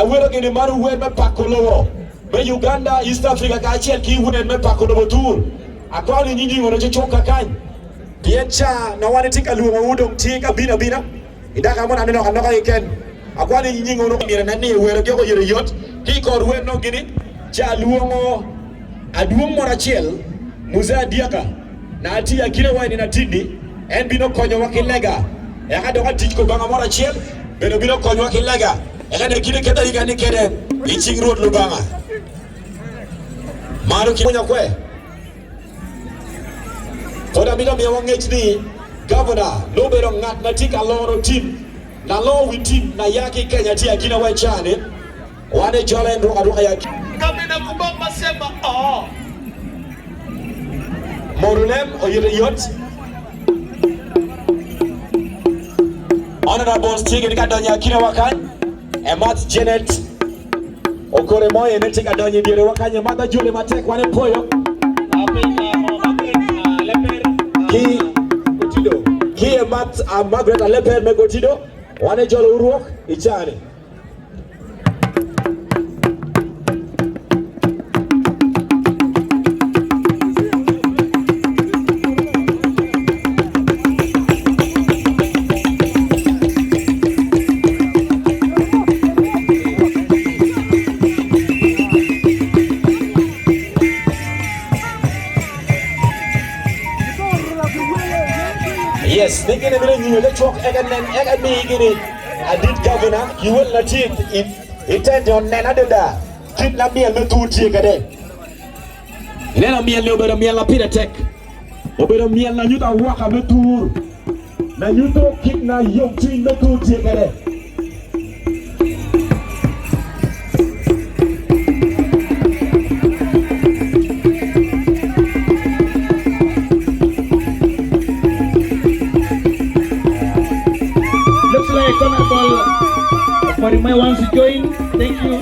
Awero gini maro wer me pako lobo me Uganda, East Africa kacel ki wer me pako lobo Tur. Akwano ni nyingi ono cucuk kakany pien ca na wan itye ka lwongowu dong tye ka bino abina i daka mo na aneno anoka keken. Akwano ni nyingi ono myero inen ni iwerogi oko oyotoyot ki i kor wer no gini ca lwongo adwong moro acel Muzee Adyaka na atiyo akine wa i nino atinni en bino konyowa ki lega eka dok atic Kubanga moro acel bene obino konyowa ki lega eka ne kine keta higa ni kede i cing Rwot Lubanga. Mano ki pwonyo kwe. Pwod amito miyowa ngec ni Gavana nobedo ngat ma tye ka loro tim na loo wi tim na ya ki Kenya tye akina wa i caa ni. Wan e jolo en ruk aruka ya. Kamina kubok masema oo. Morulem oyotoyot. Honorables tye gini ka donyo i akina wa kany. Emath Janet Okore mo ene tye ka donyo i dyere wa kany. Emath ajole matek wan epoyo. Ki ki Emath Margaret Aleper me Kotido wan ejolo urwok i cani. Yes, ni gini bino nyinyo te cwok eka nen eka mi gini adit gavana ki wel na tye i tent onen adada kit na myel me tur tye kede. Ineno myel ni obedo myel na pire tek. Obedo myel na nyuto awaka me tur, na nyuto kit na yomcwiny me tur tye kwede. Looks like Honorable Okorime wants to join. Thank you.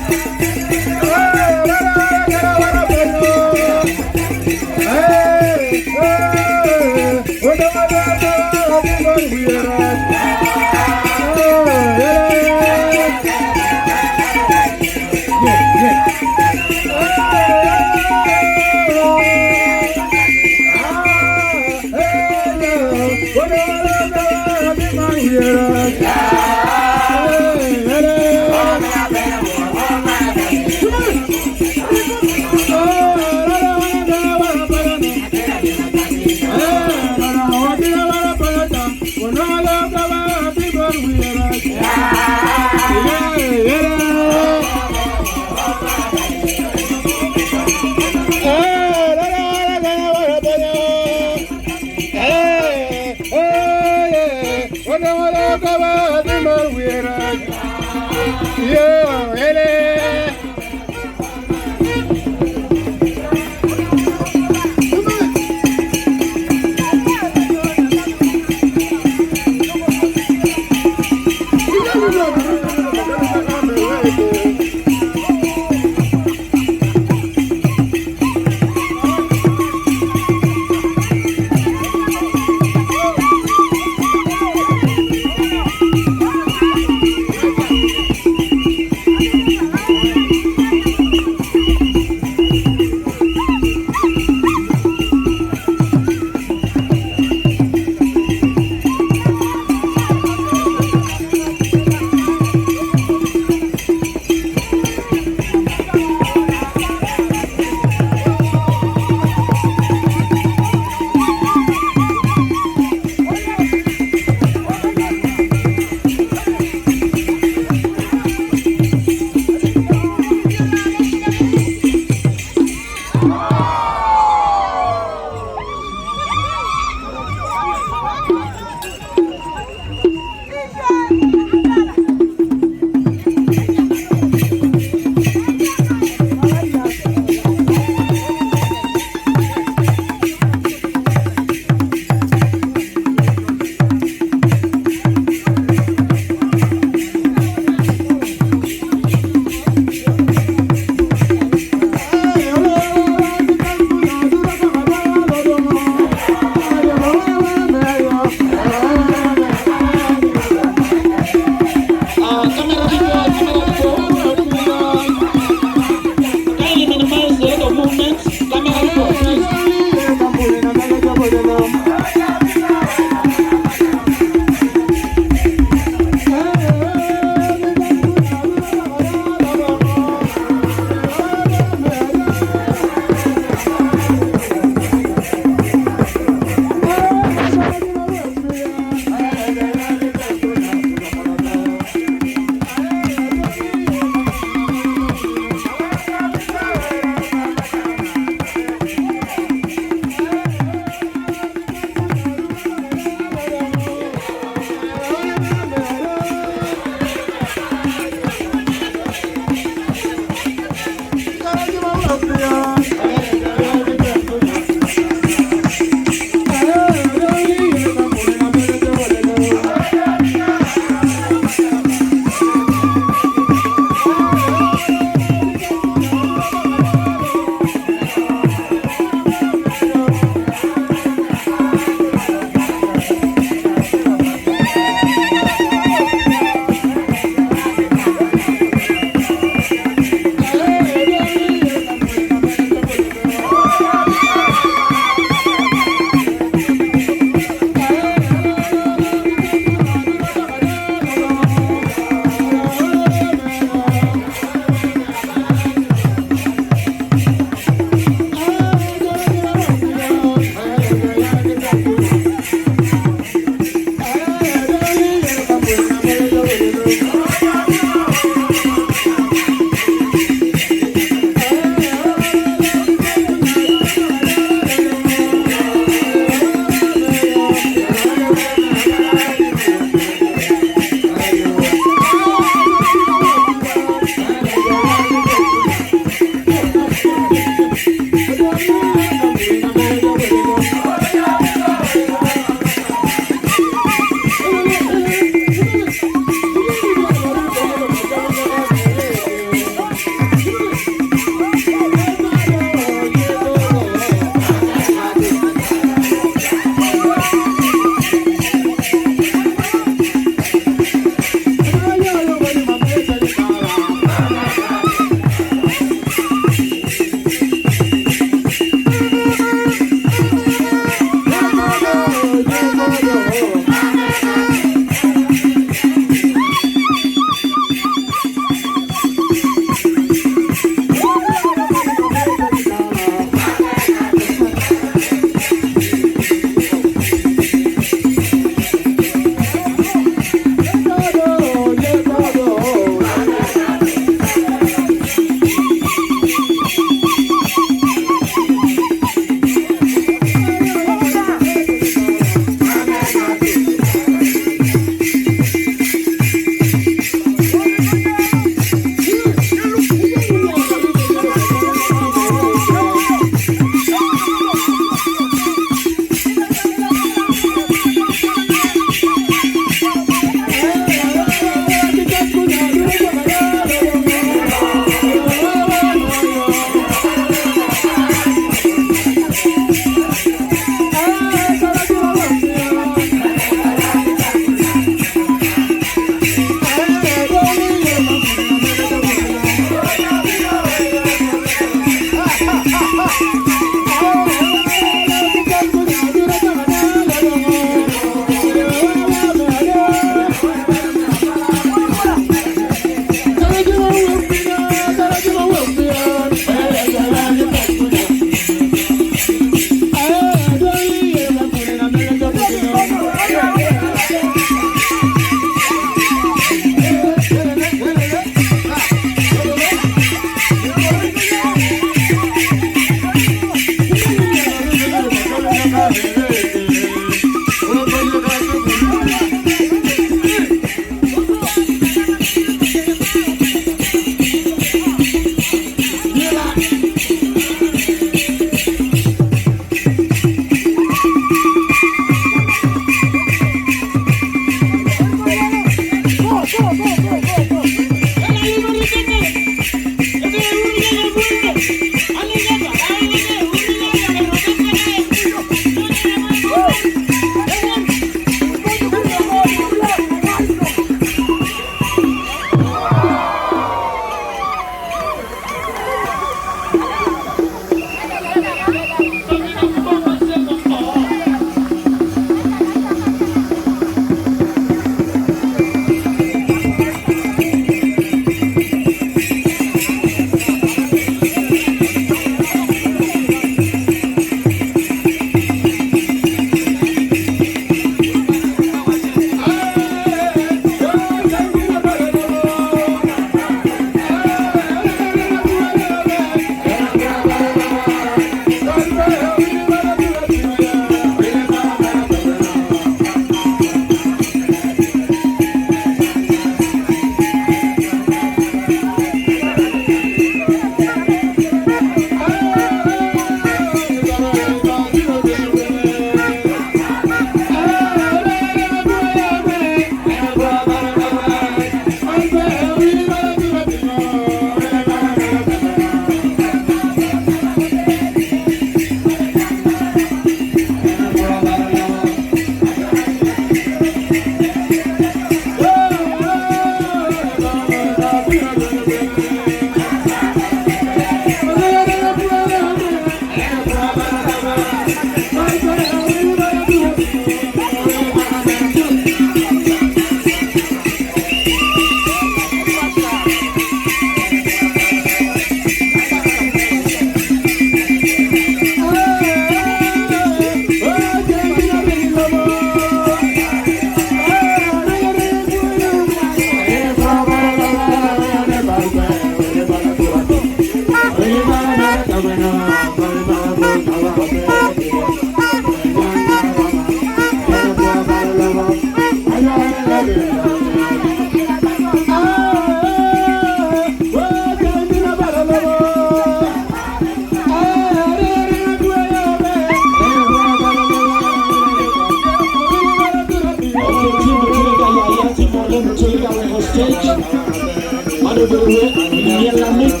Man obedo wer myel lamit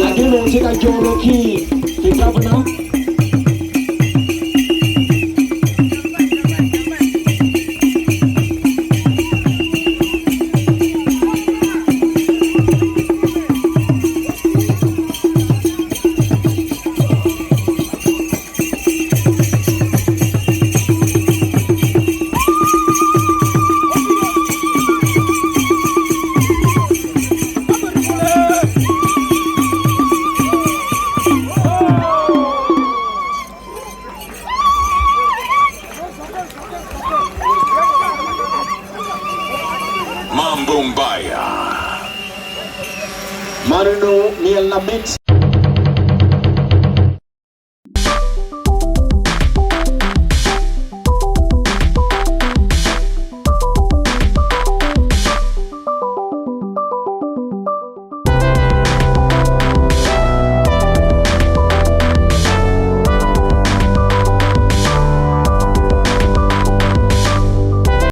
ageno tye ka jolo ki ki gavana. Mambo Mbaya. Man onongo myel lamit.